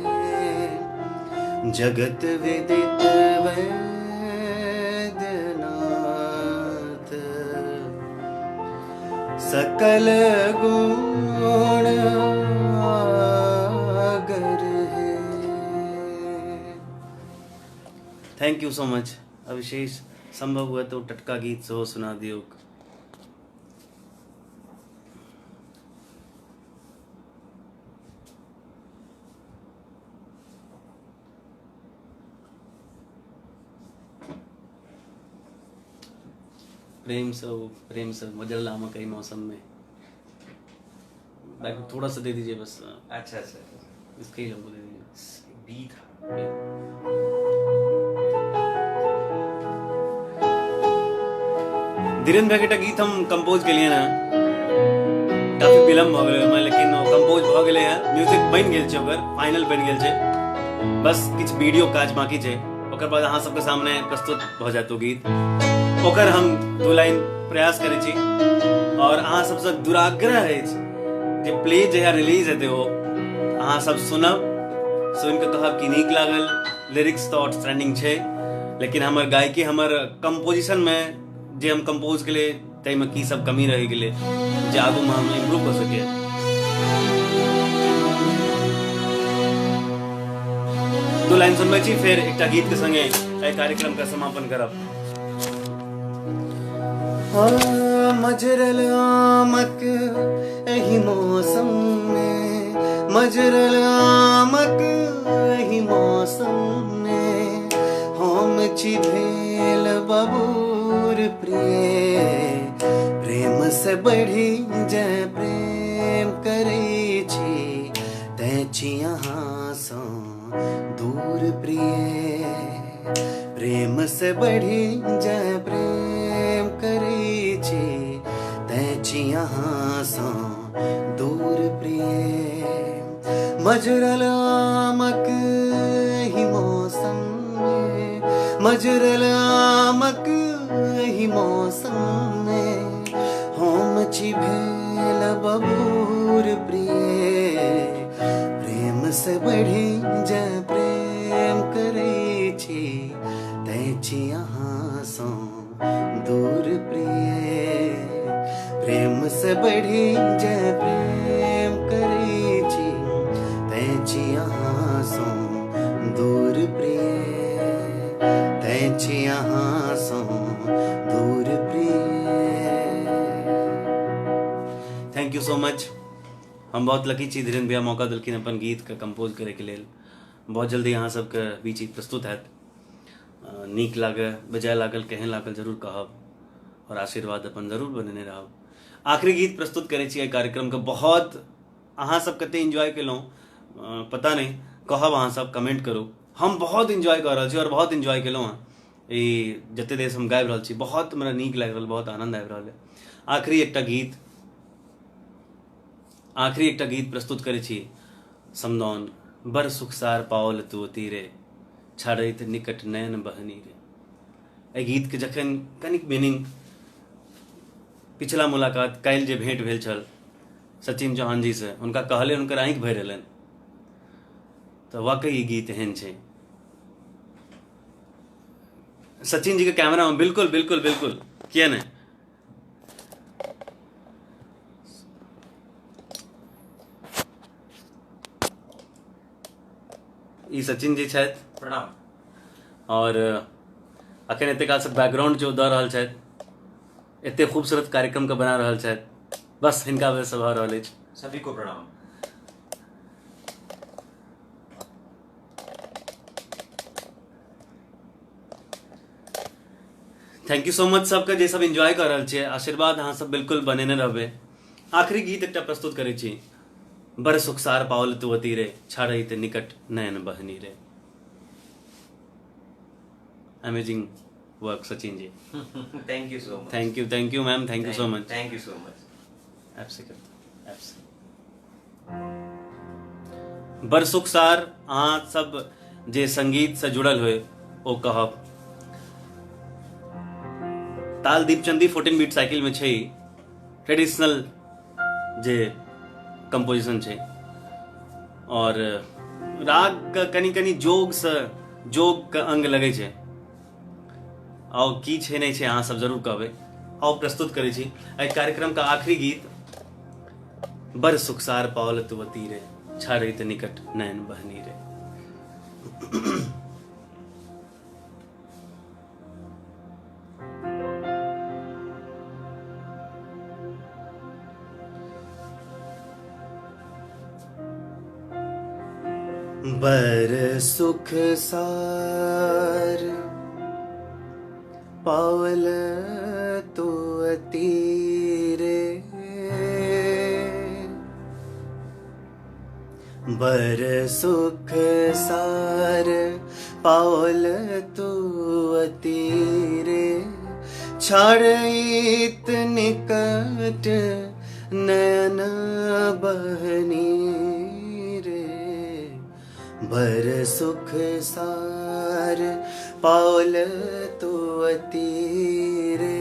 है। जगत विदित वैद्यनाथ, सकल गुण आगर है। Thank you so much. अविशेष संभव हुआ तो टटका गीत सेहो सुना दियौ। प्रेम से, प्रेम से मजल आमक एहि मौसम में बैक थोड़ा सा दे दीजिए बस। अच्छा अच्छा, इसके ही हमको दे दीजिए। बी था। धीरेन्द्र भाई के एकटा गीत हम कंपोज केलिए ना, काफी विलम्ब भऽ गेलै ओहिमे, लेकिन ओ कंपोज भऽ गेलै हँ, म्यूजिक बनि गेल छै, ओकर फाइनल बनि गेल छै, बस किछु वीडियो काज बाकी छै, ओकर बाद अहाँ सबके सामने प्रस्तुत भऽ जायत ओ गीत। ओकर हम 2 लाइन प्रयास करै छी और अहाँ सबसँ दुराग्रह अछि जे प्लीज जहिया रिलीज हेतै ओ अहाँ सब सुनब, सुनि कऽ कहब कि नीक लागल। लिरिक्स तऽ आउटस्टैंडिंग छै, लेकिन हमर गायकी, हमर कंपोजिशनमे जे हम कंपोज केलियै ताहिमे की सब कमी रहि गेलै जे आगूमे हम इम्प्रूव कऽ सकियै। 2 लाइन सुनबै छी, फेर एकटा गीतके संगे एहि कार्यक्रमके समापन करब। मजरल आमक एहि मौसम में, मजरल आमक एहि मौसम में, हम छी भेल बबूर प्रिय, प्रेम से बढ़ी जय प्रेम करै छी, तैं छी अहाँ सँ दूर प्रिय, प्रेम से बढ़ी जय प्रेम करै छी, तैं छी अहाँ सँ दूर प्रिय। मजरल आमक एहि मौसम में, मजरल आमक एहि मौसम में, हम छी भेल बबूर प्रिय, प्रेम से बढ़ी जय प्रेम करै छी, तैं छी अहाँ सँ दूर प्रिय, प्रेम से बढ़ी जय प्रेम करै छी, तैं छी अहाँ सँ दूर प्रिय, तैं छी अहाँ सँ दूर प्रिय। Thank you so much. हम बहुत लकी छी, धीरेन्द्र भैया मौका देलखिन अपन गीतके कंपोज करैके लेल। बहुत जल्दी अहाँ सबके बीच ई प्रस्तुत हैत। नीक लागै, बेजाय लागल, केहन लागल जरूर कहब और आशीर्वाद अपन जरूर बनेने रहब। आखिरी गीत प्रस्तुत करै छी एहि कार्यक्रमके। बहुत अहाँ सब कते एंजॉय केलहुँ पता नहि, कहब अहाँ सब कमेंट करू। हम बहुत एंजॉय कऽ रहल छी और बहुत एंजॉय केलहुँ हँ। ई जते देर हम गाबि रहल छी बहुत हमरा नीक लागि रहल, बहुत आनंद आबि रहल है। आखिरी एकटा गीत प्रस्तुत करै छी। समदाउन बड़ सुखसार पाओल तू तीरे, छाड़ैत निकट नयन बहनी रे। एहि गीतके जखन कनिक मीनिंग, पिछला मुलाकात काल्हि जे भेंट भेल छल सचिन चौहान जी से, हुनका कहले हुनकर आँखि भरि एलनि, तऽ वाकई ई गीत एहन छै। सचिन जी के कैमरा में बिल्कुल बिल्कुल बिल्कुल किया नहीं। ई सचिन जी छथि। प्रणाम। और अखन एते काल से बैकग्राउंड जो दऽ रहल छथि, एते खूबसूरत कार्यक्रम के बना रहल छथि, बस हिनका वजह से भऽ रहल अछि। सभी को प्रणाम। Thank you so much सबके जे सब एंजॉय कर रहल छियै, आशीर्वाद अहाँ सब बिल्कुल बनेने रहबै। आखिरी गीत एकटा प्रस्तुत करै छी। बड़ सुखसार पाओल तू अति रे, छाड़ैत निकट नयन बहनी रे। Amazing. Work Sachin ji. Thank you so much. Thank you, thank you ma'am, thank you so much. Thank you so much. App से करता, ऐप से। बड़ सुख सार अहाँ सब जे संगीत से जुड़ल होय ओ कहब। ताल दीपचंदी 14 बीट साइकिल में छै, ट्रेडिशनल जे कंपोजिशन छै, और राग के कनि कनि जोग से जोग के अंग लगै छै। आउ की छै नहि छै अहाँ सब जरूर कहबै। आउ प्रस्तुत करै छी एहि कार्यक्रम के आखिरी गीत, बड़ सुखसार पावल तुवती रे, छाड़ैत निकट नयन बहनी रे। बर सुख सार पावल तो अतीरे, बर सुख सार पावल तो अतीरे, छाड़ित निकट नयन बहनी रे, बर सुख सार पावल तो अतीरे,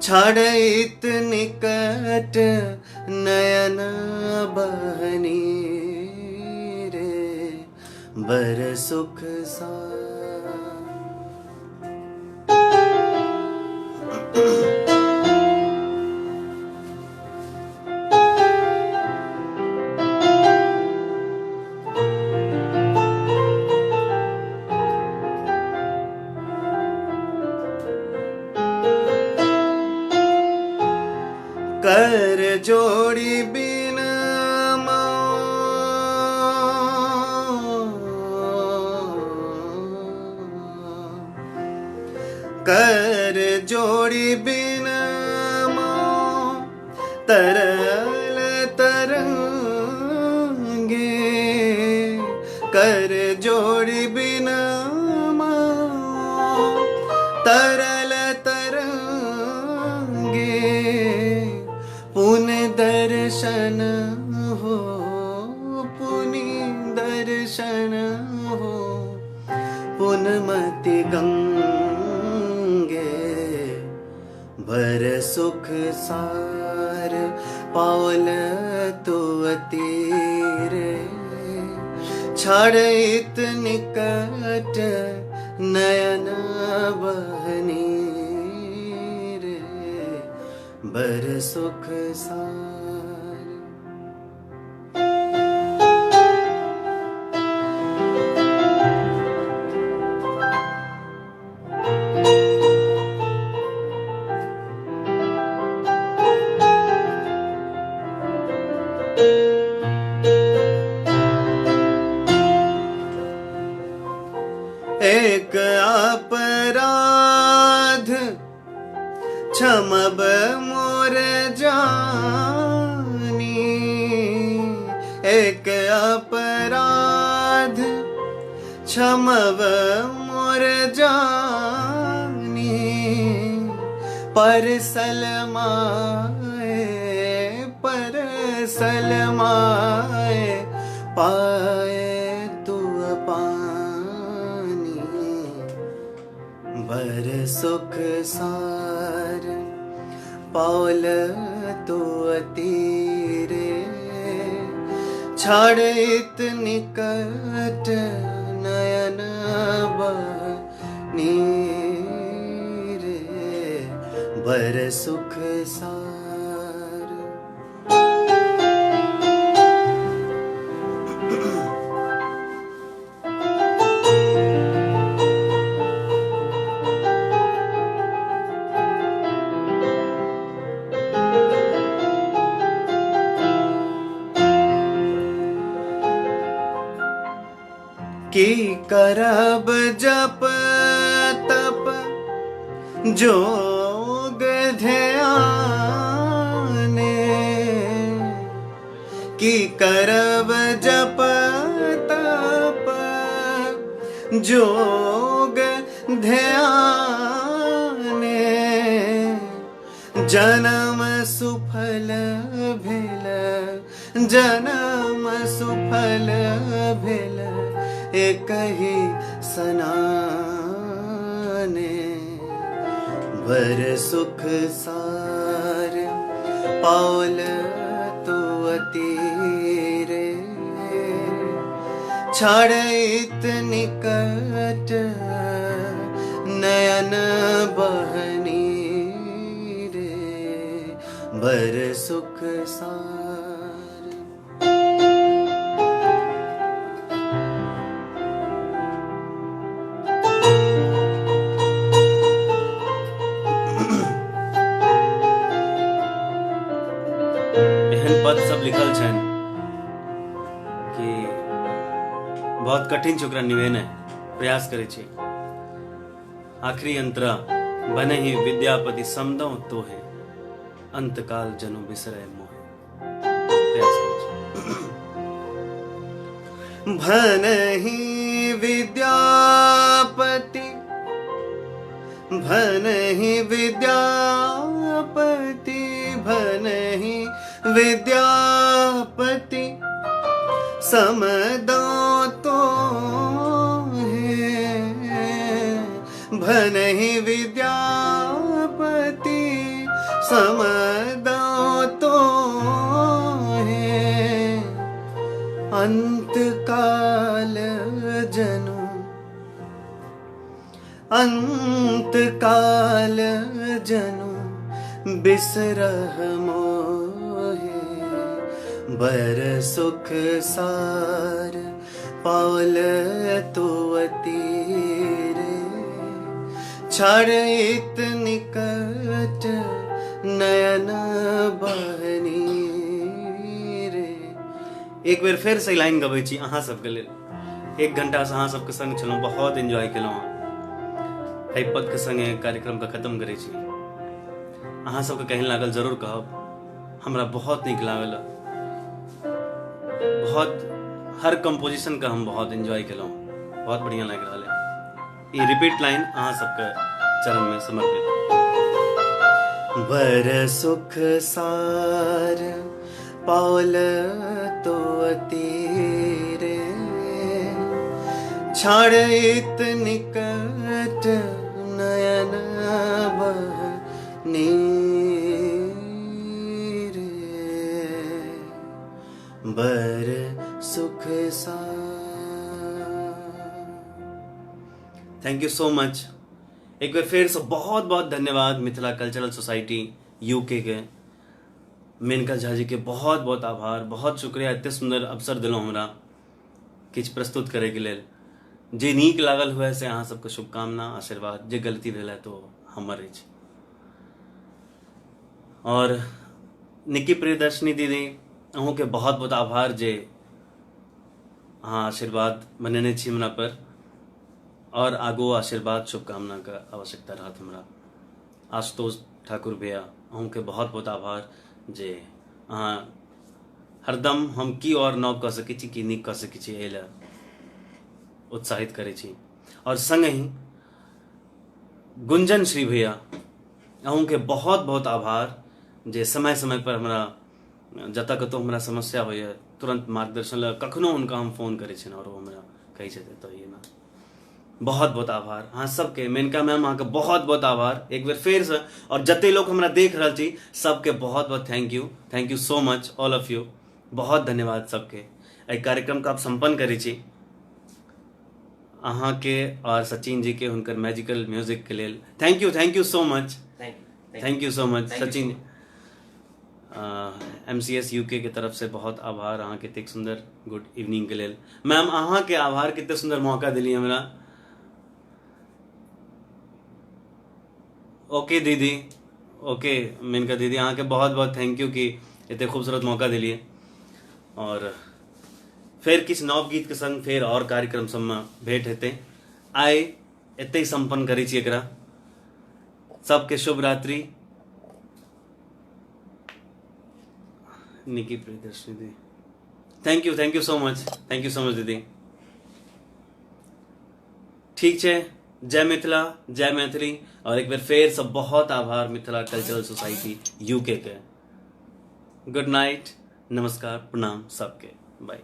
छाड़ित निकट नयन बहनी रे, बर सुख सार। कर जोड़ी बिन कर जोड़ी बिन तरल तरंगे, कर जोड़ी बिन तरल तरंगे, पुन दर्शन हो, पुनि दर्शन हो, पुन मति गंगे, भर सुख सार पावल तो अतीरे, छाड़ित निकट नयन बहनी रे, बर सुख सार। एक अपराध क्षमब मोर जानी, एक अपराध क्षमब मोर जानी, पर सलमाए, पर सलमाए पाए तू पानी, बर सुख सार पावल तो अतीरे, छाड़ित निकट नयन बहनी रे, बर सुख सार। की करब जप तप जोग ध्याने, की करब जप तप जोग ध्याने, जन्म सुफल भेल, जन्म सुफल भेल एकहि सनाने। बर सुख सार पाओल तो अतीरे, छाड़ैत निकट नयन बहनी रे, बर सुख सार। एहन पद सब लिखल छनि कि बहुत कठिन छै ओकरा निभेनाइ, प्रयास करै छी। आखिरी अंतरा, बनहि विद्यापति समदौ तोहे, अंतकाल जनु बिसरै मोहे। प्रयास करै छी। भनहि विद्यापति, भनहि विद्यापति, भनहि विद्यापति समदौ तोहे, भनहि विद्यापति समदौ तोहे, अंतकाल जनु, अंतकाल जनु बिसरह मोहे, बर सुख सार पाओल तो अतीरे, छाड़ैत निकट नयन बहनी रे। एक बेर फेर से लाइन गबै छी अहाँ सबके लेल। एक घंटा से अहाँ सबके संग छलहुँ, बहुत एंजॉय केलहुँ। एहि पद के संगे कार्यक्रम के खत्म करै छी। अहाँ सबके केहन लागल जरूर कहब, हमरा बहुत नीक लागल। बहुत हर कंपोजिशन के हम बहुत एंजॉय केलहुँ, बहुत बढ़िया लागि रहल है। ई रिपीट लाइन अहाँ सबके चरण में समर्पित। बर सुख सार पाओल तो अतीरे, छाड़ैत निकट नयन बहनी रे, बर सुख सार। Thank you so much. एक बेर फेर से बहुत बहुत धन्यवाद मिथिला कल्चरल सोसाइटी यूके के, मेनका झा जी के बहुत बहुत आभार, बहुत शुक्रिया। एते सुंदर अवसर देलहुँ हमरा किछु प्रस्तुत करैके लेल। जे नीक लागल हुए से अहाँ सबके शुभकामना आशीर्वाद, जे गलती भेल है तो हमर अछि। और निक्की प्रियदर्शनी दीदी, अहूँके बहुत बहुत आभार जे अहाँ आशीर्वाद बनेने छी हमरा पर, और आगू आशीर्वाद शुभकामना के आवश्यकता रहत हमरा। आशुतोष ठाकुर भैया, अहूँके बहुत बहुत आभार जे अहाँ हरदम हम की और नव कऽ सकै छी, की नीक कऽ सकै छी, एहि लए उत्साहित करै छी। और संगहि गुंजन श्री भैया, अहूँके बहुत बहुत आभार जे समय समय पर हमरा जतऽ कतहु हमरा समस्या होइए तुरंत मार्गदर्शन लए कखनो हुनका हम फोन करै छियनि और ओ हमरा कहै छथि एतऽ एना। बहुत बहुत आभार अहाँ सबके। मेनका मैम, अहाँके बहुत बहुत आभार एक बेर फेरसँ। और जते लोक हमरा देख रहल छी सबके बहुत बहुत thank you, thank you so much all of you. बहुत धन्यवाद सबके। एहि कार्यक्रमके आब सम्पन्न करै छी अहाँके और सचिन जी के हुनकर मैजिकल म्यूजिक के लेल। Thank you, thank you so much, thank you so much Sachin. M C S U K के तरफ से बहुत आभार अहाँके एतेक सुन्दर गुड इवनिंग के लेल। मैम अहाँके आभार, कतेक सुन्दर मौका दिली हमरा। ओके दीदी, ओके मेनका दीदी, अहाँके बहुत बहुत thank you कि एतेक खूबसूरत मौका दिलिए। और फेर किछु नव गीतके संग फेर और कार्यक्रम सबमे भेंट हेतै। आइ एतहि सम्पन्न करै छी एकरा। सबके शुभ रात्रि। निकी प्रियदर्शनी दी, thank you, thank you so much, thank you so much दीदी। ठीक छै, जय मिथिला, जय मैथिली। और एक बेर फेरसँ बहुत आभार मिथिला कल्चरल सोसाइटी यूके के। गुड नाइट, नमस्कार, प्रणाम सबके, बाय।